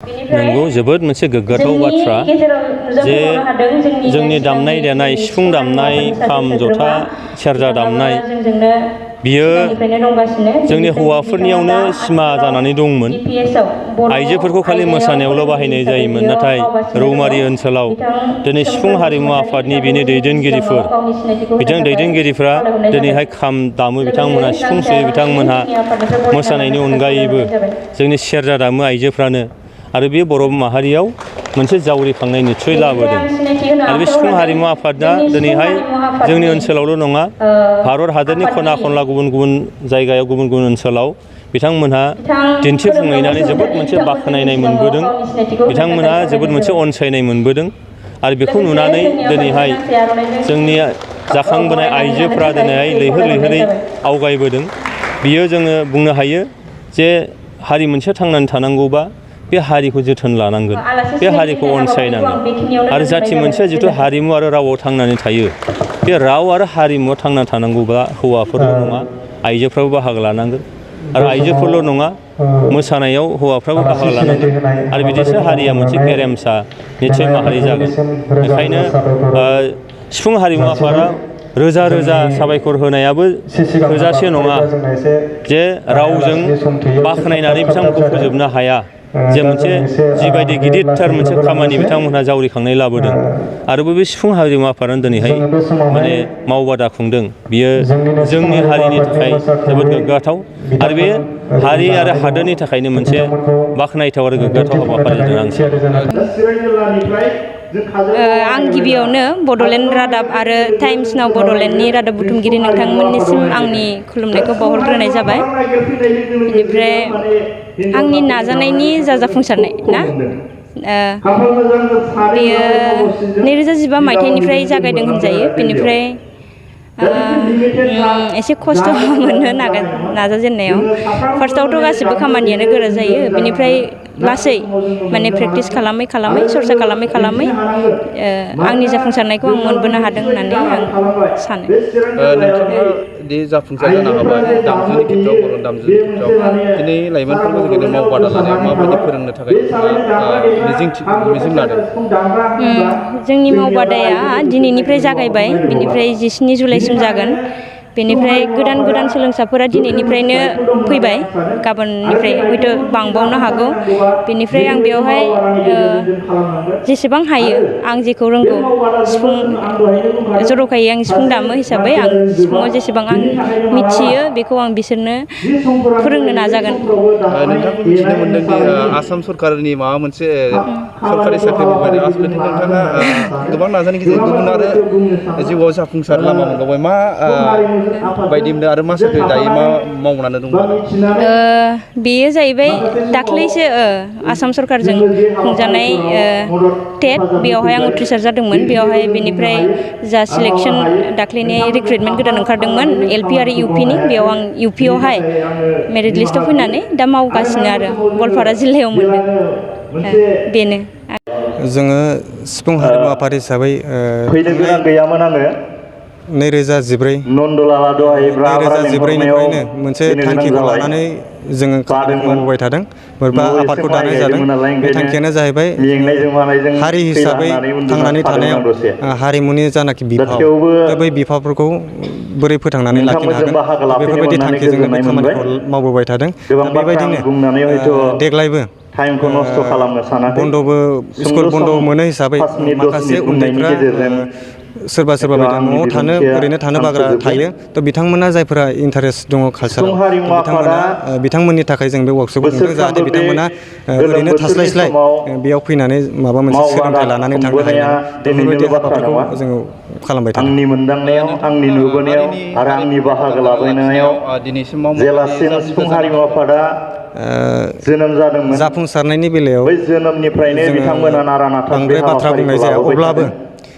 नंगौ जोबोद मोनसे गोग्गाथाव बाथ्रा जे जोंनि दामनाय देनाय सिफुं दामनाय खाम जथा सेरजा दामनाय बियो जोंनि हौवाफोरनियावनो सिमा जानानै दंमोन। आइजोफोरखौ खालि मोसानायावल' बाहायनाय जायोमोन, नाथाय रौमारि ओनसोलाव दिनै सिफुं हारिमु आफादनि बिनि दैदेनगिरिफोर दैदेनगिरिफ्रा दिनैहाय खाम दामो, बिथांमोनहा सिफुं सुयो, बिथांमोनहा मोसानायनि अनगायैबो जोंनि सेरजा दामो आइजोफ्रानो। आरो बे बर' माहारियाव मोनसे जावरिखांनाय निस्सय लाबोदों। आरो बे सिफुं हारिमु आफादा दिनैहाय जोंनि ओनसोलावल' नङा, भारत हादरनि खना खनला गुबुन गुबुन जायगायाव गुबुन गुबुन ओनसोलाव बिथांमोनहा दिन्थिफुंहैनानै जोबोद मोनसे बाख्नायनाय मोनबोदों, बिथांमोनहा जोबोद मोनसे अनसायनाय मोनबोदों। आरो बेखौ नुनानै दिनैहाय जोंनि जाखांबोनाय आइजोफ्रा दिनैहाय लैहोर लैहोरै आवगायबोदों। बियो जोङो बुंनो हायो जे हारि मोनसे थांनानै थानांगौबा बे हारिखौ जोथोन लानांगोन, बे हारिखौ अनसायनांगोन। आरो जाथि मोनसेया जिथु हारिमु आरो रावआव थांनानै थायो, बे राव आरो हारिमुआव थांना थानांगौबा हौवाफोरल' नङा आइजोफ्राबो बाहागो लानांगोन। आरो आइजोफोरल' नङा, मोसानायाव हौवाफ्राबो बाहागो लानांगोन। आरो बिदिसो हारिया मोनसे गेरेमसा निस्सय माहारि जागोन। बेखायनो सिफुं हारिमु आफादा रोजा रोजा साबायखर होनायाबो थोजासे नङा जे रावजों बाख्नायनानै बिथांमोनखौ फोजोबनो हाया। जे मोनसे जिबायदि गिदिरथार मोनसे खामानि बिथांमोनहा जावरिखांनाय लाबोदों। आरोबो बे सिफुं हारिमु आफादानो दिनैहाय माने मावबादा खुंदों, बियो जोंनि हारिनि थाखाय जोबोद गोग्गाथाव। आरो बे हारि आरो हादोरनि थाखायनो मोनसे बाख्नायथाव आरो गोग्गाथाव हाबाफारि होननानै आं सानो। आं गिबियावनो बड'लेण्ड रादाब आरो टाइम्स नाव बड'लेण्डनि रादाब बुथुमगिरि नोंथांमोननिसिम आंनि खुलुमनायखौ बावहरग्रोनाय जाबाय। बेनिफ्राय आंनि नाजानायनि जाफुंसारनाय ना बेयो 2015 मायथाइनिफ्राय जागायदों होनजायो। बेनिफ्राय एसे खस्थ' मोनो नाजाजेननायाव। फार्स्टआवथ' गासिबो खामानियानो गोरा जायो, बेनिफ्राय लासै माने प्रेक्टिस खालामै खालामै सरसा खालामै खालामै आंनि जाफुंसारनायखौ आं मोनबोनो हादों होननानै आं सानो। नोंथाङा दि जाफुंसार जानो हाबाय दामजुनि खेथ्रआव, बर' दामजुनि खेथ्रआव दिनै लाइमोनफोरखौ जोङो मावबादा लानायाव माबायदि फोरोंनो थाखाय मिजिं लादों? जोंनि मावबादाया दिनैनिफ्राय जागायबाय, बिनिफ्राय 17 जुलाइसिम जागोन। बेनिफ्राय गोदान गोदान सोलोंसाफोरा दिनैनिफ्रायनो फैबाय, गाबोननिफ्राय हयथ' बांबावनो हागौ। बेनिफ्राय आं बेवहाय जेसेबां हायो आं जेखौ रोंगौ, सिफुं जर'खायै आं सिफुं दामो हिसाबै आं सिफुङाव जेसेबां आं मिथियो बेखौ आं बिसोरनो फोरोंनो नाजागोन। नोंथांखौ मिथिनो मोनदोंदि आसाम सरकारनि माबा मोनसे सरकारि साख्रि मावबाय। आसलथे नोंथाङा गोबां नाजानायनि गेजेरजों गुबुन आरो जिउआव जाफुंसार लामा मोनबावबाय। मा बायदि मोनदों आरो मा साख्रि दायो मा मावनानै दं? बेयो जाहैबाय दाख्लैसो आसाम सरकारजों खुंजानाय टेट, बेयावहाय आं उथ्रिसार जादोंमोन। बेयावहाय बेनिफ्राय जा सिलेक्सन दाख्लैनि रिक्रुइटमेन्ट गोदान ओंखारदोंमोन LP आरो UPनि, बेयाव आं UPयावहाय मेरिट लिस्टआव फैनानै दा मावगासिनो आरो गवालपारा जिल्लायाव मोनदों। बेनो। जोङो सिफुं हारिमु आफाद हिसाबै 2014निफ्रायनो मोनसे थांखिखौ लानानै जोङो खामानिखौ मावबोबाय थादों, बा आफादखौ दानाय जादों। बे थांखियानो जाहैबाय हारि हिसाबै थांनानै थानायाव हारिमुनि जानाखि बिफाव, बै बिफावफोरखौ बोरै फोथांनानै लाखिनो हागोन, बेफोरबायदि थांखिजोंनो बे खामानिखौ मावबोबाय थादों। दा बेबायदिनो देग्लायबो बन्द'बो स्कुल बन्द' मोनो हिसाबै माखासे उन्दैफ्रा सोरबा सोरबा न'आव ओरैनो थानो बाग्रा थायो। थ' बिथांमोना जायफोरा इन्टारेस्ट दङ कालसाराव, बिथांमोननि थाखाय जों बे वार्कशपखौ खुंदों, जाहाथे बिथांमोना ओरैनो थास्लायस्लाय बेयाव फैनानै माबा मोनसे सोलोंथाइ लानानै थांनो हायो। बेफोरबायदि हाबाफारिखौ जोङो खालामबाय थादों। आंनि मोनदांनायाव, आंनि नुबोनायाव आरो आंनि बाहागो लाबोनायाव जेलासिम सिफुं हारिमु आफादा जोनोम जादोंमोन, जाफुंसारनायनि बेलायाव बै जोनोमनिफ्रायनो बिथांमोना नारा नाथा बांद्राय बाथ्रा बुंनाय जाया। अब्लाबो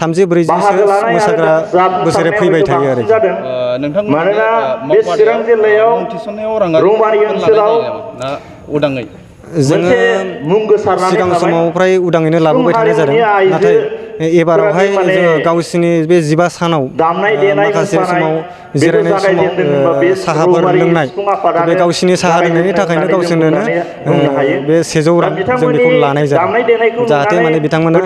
30-40 मोसाग्रा बोसोरे फैबाय थायो आरो मानोना बे चिरां जिल्लायाव थिसननायाव राङारि ओनसोलाव उदाङै जोङो सिगां समाव फ्राय उदाङैनो लाबोबाय थानाय जादों नाथाय एबारावहाय जोङो गावसिनि बे 15 सानाव माखासे समाव जिरायनाय समाव साहाफोर लोंनाय बे गावसिनि साहा लोंनायनि थाखायनो गावसोरनो बे 100 रां जों बेखौ लानाय जादों जाहाथे माने बिथांमोना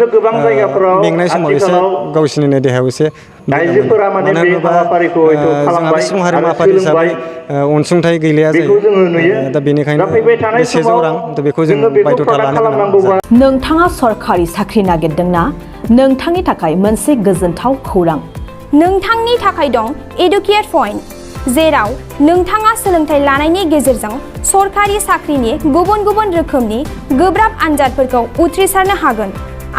मेंनाय समाव एसे गावसिनिनो देहायाव एसे आइजोफोरा माने बे हाबाफारिखौ हयथ' खालामबाय सुबुं हारिमु आरो आफाद हिसाबै सोलोंबाय अनसुंथाइ गैलाया बेखौ जोङो नुयो दा बेनिखायनो फैबाय थानाय बे 600 रां दा बेखौ जों जोङो बेखौ बायध'था प्रडाक्ट लानो गोनां खालामनांगौबा जादों। नोंथाङा सरखारि साख्रि नागिरदोंना? नोंथांनि थाखाय मोनसे गोजोनथाव खौरां। नोंथांनि थाखाय दं एडुकेट पइन्ट, जेराव नोंथाङा सोलोंथाइ लानायनि गेजेरजों सरखारि साख्रिनि गुबुन गुबुन रोखोमनि गोब्राब आनजादफोरखौ उथ्रिसारनो हागोन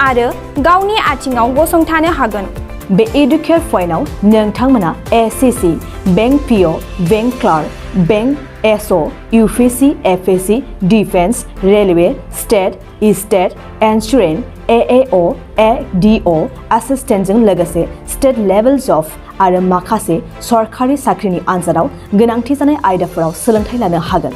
आरो गावनि आथिङाव गसंथानो हागोन। बे एडुकेट पइन्टआव नोंथांमोना SSC, bank PO, bank clerk, bank SO, UPSC, FSC, defence, railway, state insurance, AAO, ADO एसिस्टेन्टजों लोगोसे स्टेट लेभेल जब आरो माखासे सरखारि साख्रिनि आनजादाव गोनांथि जानाय आयदाफोराव सोलोंथाइ लानो हागोन।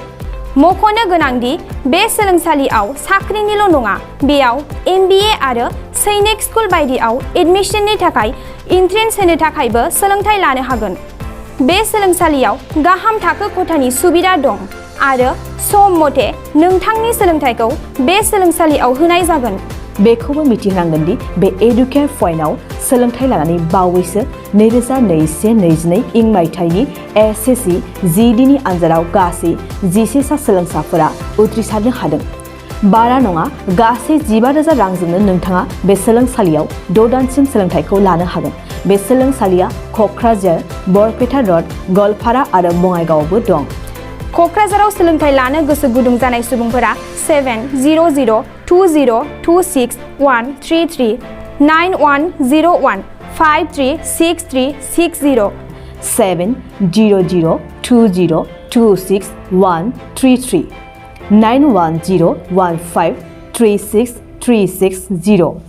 मख'नो गोनांदि बे सोलोंसालियाव साख्रिनिल' नङा, बेयाव MBA आरो सैनिक स्कुल बायदियाव एडमिशननि थाखाय एन्ट्रेन्स होनो थाखायबो सोलोंथाइ लानो हागोन। बे सोलोंसालियाव गाहाम थाखो खथानि सुबिदा दं आरो सम मथे नोंथांनि सोलोंथाइखौ बे सोलोंसालियाव होनाय जागोन। बेखौबो मिथिनांगोन दि बे एडुकेट पइन्टआव सोलोंथाइ लानानै बावैसो 2021-22 इं मायथाइनि एसएससि GDनि आनजादाव गासै 11 सा सोलोंसाफोरा उथ्रिसारनो हादों। बारा नङा, गासै 15,000 रांजोंनो नोंथाङा बे सोलोंसालियाव 6 दानसिम सोलोंथाइखौ लानो हागोन। बे सोलोंसालिया क'क्राझार, बरपेटा र'ड, गवालपारा आरो बङाइगावआवबो दं। क'क्राझाराव सोलोंथाइ लानो गोसो गुदुं जानाय सुबुंफोरा 70020263133 9101536360 70020263133 9101536360